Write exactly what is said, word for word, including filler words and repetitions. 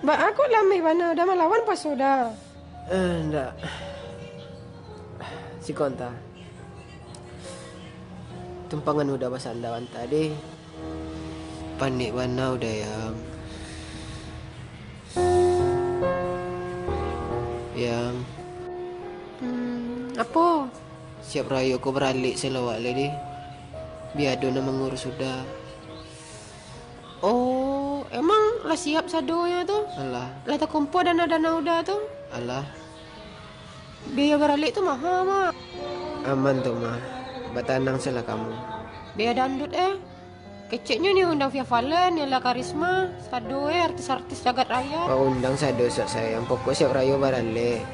Baa kok lameh bana, Uda malawan puaso Uda? Eh, ndak. Siko anta. Tumpangan Uda basanda anta deh. Panek bana Uda, Yang. Yang. Hmm, apo? Siap rayo ko baralek se lo awak lai deh. Bia ado nan mangurus Uda. Oh, emang lah siap sadonyo tu? Alah. Lah takumpua dana-dana Uda tu? Alah. Biaya baralek tu maha, Mak. Aman tu, Mah. Batanang se lah kamu. Biaya dangdut, eh. Keceknyo ni undang Via Valen, Nela Karisma, sado, eh, artis-artis jagat raya. Wak undang sado, Sak, sayang. Pokok siap rayo baralek.